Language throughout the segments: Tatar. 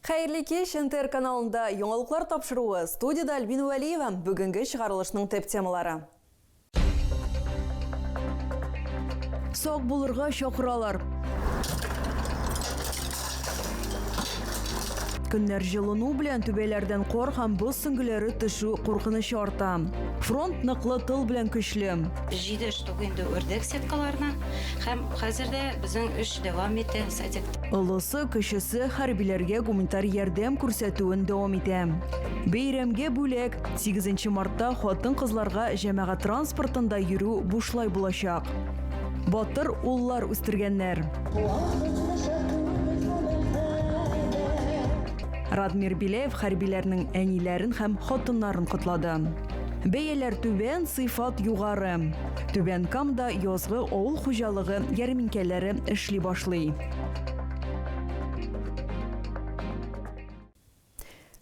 Хәерле кич, НТР каналында яңалыклар тапшыруы. Студиядә Альбина Вәлиева. Бүгенге чыгарылышның төп темалары. Сак булырга чакыралар. Көннәр җылыну белән түбәләрдән кар һәм боз сөңгеләре төшү куркынычы арта. Фронт ныклы тыл белән көчле. Җиде штук инде үрдек сеткаларны һәм хәзер дә безнең эш дәвам итә садикта. Олысы, кечесе хәрбиләргә гуманитар ярдәм күрсәтүен дәвам итә. Бәйрәмгә бүләк, 8 мартта хатын-кызларга җәмәгать транспортында йөрү бушлай булачак. Батыр уллар үстергәннәр. Радмир Беляев хәрбиләрнең әниләрен һәм хатыннарын котлады. Бәяләр түбән, сыйфат югары. Түбән Камда язгы авыл хуҗалыгы ярминкәләре эшли башлый.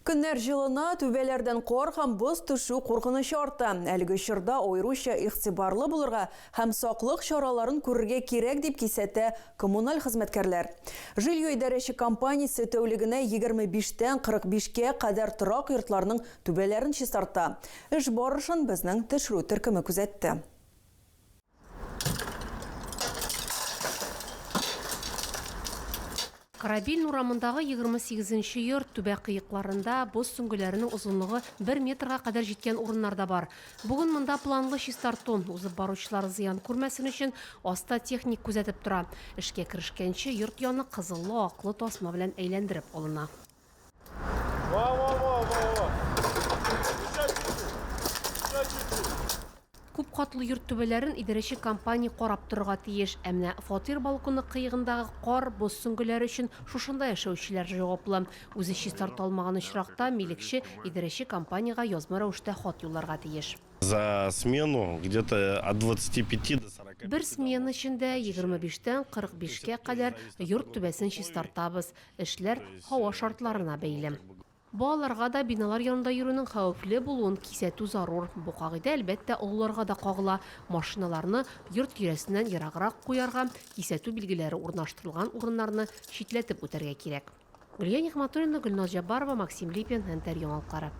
Көннәр җылына, түбәләрдән кар һәм боз төшү куркынычы арта. Әлеге чорда аеруча игътибарлы булырга һәм саклык чараларын күрергә кирәк, дип кисәтә коммуналь хезмәткәрләр. Жилье идарәче компаниясе тәүлегенә 25 тән 45 кә кадәр торак йортларның түбәләрен чистарта. Эш барышын безнең төшерү төркеме күзәтте. Корабельный урамындагы 28 нче йорт түбә кыекларында боз сөңгеләренең озынлыгы бер метрга кадәр җиткән урыннар да бар. Бүген монда планлы чистарту, узып баручылар зыян күрмәсен өчен аста техник күзәтеп тора. Эшкә керешкәнче йорт яны кызыллы-аклы тасма белән әйләндереп алына. Күп катлы йорт түбәләрен идарәче компания карап торырга тиеш. Ә менә фатир балконы кыегындагы кар, боз сөңгеләре өчен шушында яшәүчеләр җаваплы. Үзе чистарта алмаган очракта, милекче идарәче компаниягә язма рәвештә хат юлларга тиеш. За смену где-то от 25 до 45. Бер смена эчендә 25 тән 45 кә кадәр йорт түбәсен чистартабыз. Эшләр һава шартларына бәйле. Балаларга да биналар янында йөрүнең хәвефле булуын кисәтү зарур. Бу кагыйдә, әлбәттә, олыларга да кагыла. Машиналарны йорт тирәсеннән ераграк куярга, кисәтү билгеләре урнаштырылган урыннарны читләтеп үтәргә кирәк. Гөлия Нигъмәтуллина, Гөлназ Җәббарова, Максим Липин, НТР Яңалыклары.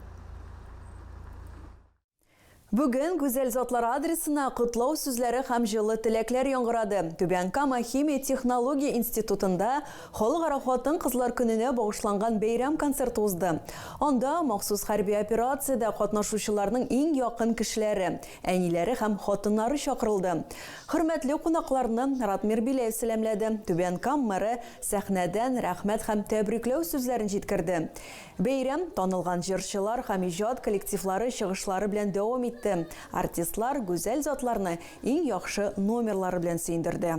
Бүген гүзәл затлар адресына котлау сүзләре һәм җылы теләкләр яңгырады. Түбән Кама химия технология институтында Халыкара хатын-кызлар көненә багышланган бәйрәм концерты узды. Анда махсус хәрби операциядә катнашучыларның иң якын кешеләре, әниләре һәм хатыннары чакырылды. Хөрмәтле кунакларны Ратмир Беляев сәламләде, Түбән Кам мэры сәхнәдән рәхмәт һәм тәбрикләү сүзләрен җиткерде. Бәйрәм танылган җырчылар һәм иҗат коллективлары чыгышлары белән дәвам итте. Артистлар гүзәл затларны иң яхшы номерлары белән сөендерде.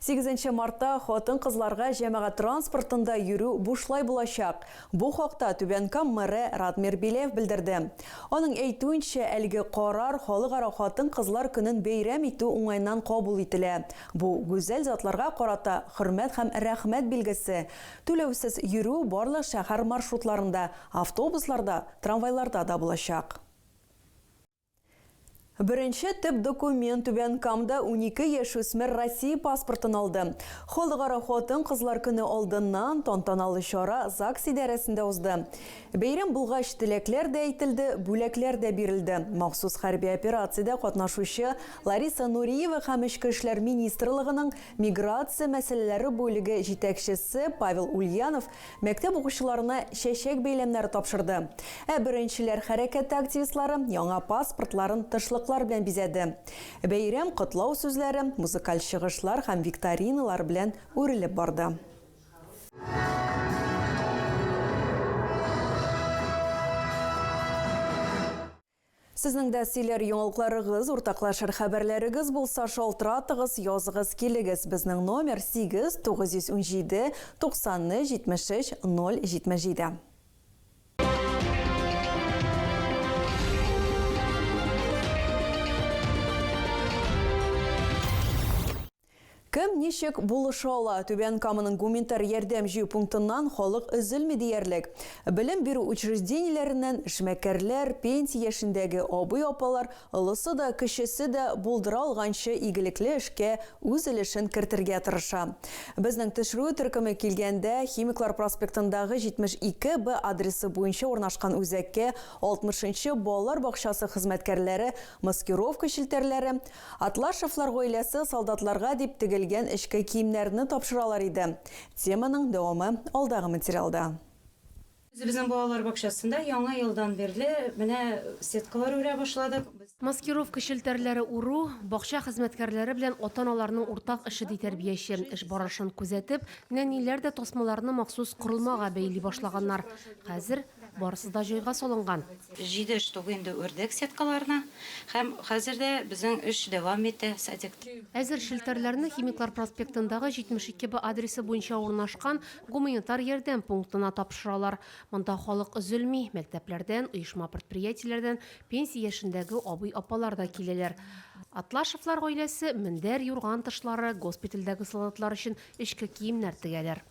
Сигезенче мартта хатын-кызларга җәмәгать транспортында йөрү бушлай булачак. Бу хакта Түбән Кам мэры Радмир Беляев белдерде. Аның әйтүенчә, әлеге карар Халыкара хатын-кызлар көнен бәйрәм итү уңаеннан кабул ителә. Бу, гүзәл затларга карата хөрмәт һәм рәхмәт билгесе. Түләүсез йөрү барлык шәһәр маршрутларында, автобусларда, трамвайларда да булачак. Беренче төп документ Түбән Камда 12 яшүсмер Россия паспортын алды. Халыкара хатын-кызлар көне алдыннан тантаналы чара ЗАГС идарәсендә узды. Бәйрәм булгач, теләкләр дә әйтелде, бүләкләр дә бирелде. Махсус хәрби операциядә катнашучы Лариса Нуриева һәм Эчке эшләр министрлыгының миграция мәсьәләләре бүлеге җитәкчесе Павел Ульянов Мәктәп укучыларына чәчәк бәйләмнәре тапшырды. Ә Беренчеләр хәрәкәте активистлары яңа паспортларын тышлыклар белән бизәде. Бәйрәм котлау сүзләре, музыкаль чыгышлар һәм викториналар белән үрелеп барды. Сезнең дә сөйләр яңалыкларыгыз, уртаклашыр хәбәрләрегез булса, шалтыратыгыз, языгыз, килегез. Безнең номер 8 917 93 73 077. Кем ничек булыша ала? Түбән Каманың гуманитар ярдәм җыю пунктыннан халык өзелми диярлек. Белем бирү учреждениеләреннән эшмәкәрләр, пенсия яшендәге абый-апалар, олысы да, кечесе дә булдыра алганчы игелекле эшкә үз өлешен кертергә тырыша. Безнең төшерү төркеме килгәндә Химиклар проспектындагы 72 Б адресы буенча урнашкан үзәккә 60 нчы балалар бакчасы хезмәткәрләре маскировка челтәрләре, Атлашевлар гаиләсе солдатларга дип тегелгән эчке киемнәрне тапшыралар иде. Теманың дәвамы алдагы материалда. Үзебезнең балалар бакчасында яңа елдан бирле менә сеткалар үрә башладык. Маскировка челтәрләре үрү, бакча хезмәткәрләре белән ата-аналарның уртак эше, ди тәрбияче. Эш барышын күзәтеп, нәниләр дә тасмаларны махсус корылмага бәйли башлаганнар. Хәзер барысы да җайга салынган. Җиде штук инде үрдек сеткаларны һәм хәзер дә безнең эш дәвам итә садикта. Әзер челтәрләрне Химиклар проспектындагы 72 Б адресы буенча урнашкан гуманитар ярдәм пунктына тапшыралар. Монда халык өзелми, мәктәпләрдән, оешма-предприятиеләрдән пенсия яшендәге абый-апалар да киләләр. Атлашевлар гаиләсе мендәр, юрган тышлары, госпитальдәге солдатлар өчен эчке киемнәр тегәләр.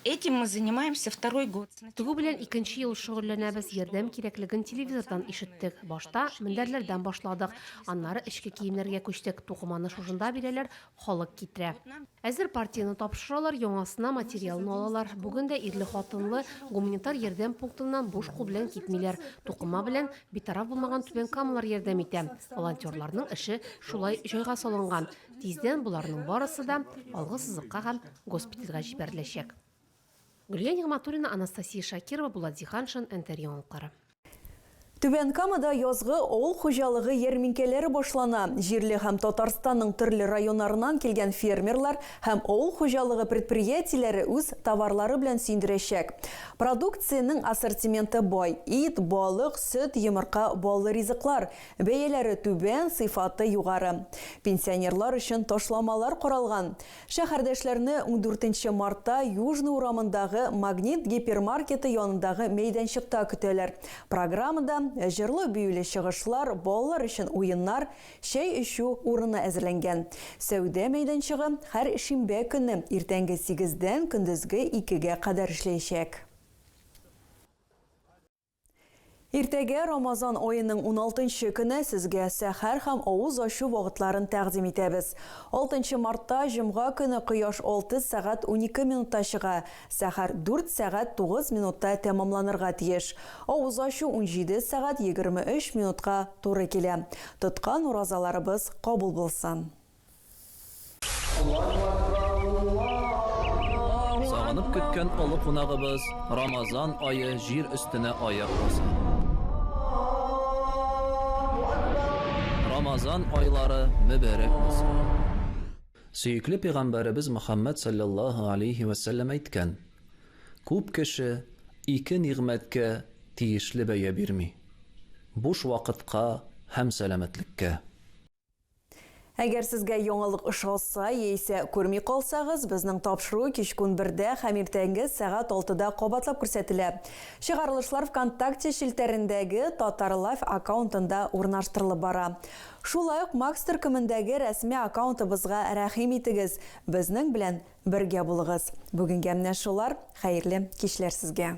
Этим мы занимаемся второй год. Тегү белән икенче ел шөгыльләнәбез. Ярдәм кирәклеген телевизордан ишеттек. Башта мендәрләрдән башладык. Аннары эчке киемнәргә күчтек. Тукыманы шушында бирәләр, халык китерә. Әзер партияне тапшыралар, яңасына материалны алалар. Бүген дә ирле-хатынлы гуманитар ярдәм пунктыннан буш кул белән китмиләр. Тукыма белән битараф булмаган түбәнкамалар ярдәм итә. Волонтерларның эше шулай җайга салынган. Тиздән боларның барысы да алгы сызыкка һәм госпитальгә җибәреләчәк. Гөлия Нигъмәтуллина, Анастасия Шакирова, Булат Зиһаншин, НТР яңалыклары. Түбән Камада язгы авыл хуҗалыгы ярминкәләре башлана. Җирле һәм Татарстанның төрле районнарыннан килгән фермерлар һәм авыл хуҗалыгы предприятиеләре үз товарлары белән сөендерәчәк. Продукциянең ассортименты бай, ит, балык, сөт, йомырка, баллы ризыклар. Бәяләре түбән, сыйфаты югары. Пенсионерлар өчен ташламалар каралган. Шәһәрдәшләрне ундүртенче мартта Южный урамындагы Магнит гипермаркеты янындагы мәйданчыкта көтәләр. Программада, җырлы-биюле чыгышлар, балалар өчен уеннар, чәй эчү урыны әзерләнгән. Сәүдә мәйданчыгы һәр шимбә көнне иртәнге сигездән көндезге икегә кадәр эшләячәк. Иртәгә Рамазан аеның уналтынчы көне сезгә сәхәр һәм авыз ачу вакытларын тәкъдим итәбез. Алтынчы мартта, җомга көне кояш 6 сәгать 12 минутта чыга, сәхәр 4 сәгать 9 минутта тәмамланырга тиеш. Авыз ачу 17 сәгать 23 минутка туры килә. Тоткан уразаларыбыз кабул булсын! Сагынып көткән олы кунагыбыз Рамазан ае җир өстенә аяк баса. Рамазан айлары мөбарәк булсын. Сөекле пәйгамбәребез Мөхәммәд салләллаһу алейһи вә сәлләм әйткән, Күп кеше ике нигъмәткә тиешле бәя бирми, буш вакытка һәм сәламәтлеккә. Әгәр сезгә яңалык ошаса яисә күрми калсагыз, безнең тапшыру кичке унбердә һәм иртәнге сәгать алтыда кабатлап күрсәтелә. Чыгарылышлар ВКонтакте челтәрендәге Татар Лайф аккаунтында урнаштырылып бара. Шулай ук Макс төркемендәге рәсми аккаунтыбызга рәхим итегез, безнең белән бергә булыгыз. Бүгенгә менә шулар, хәерле кичләр сезгә!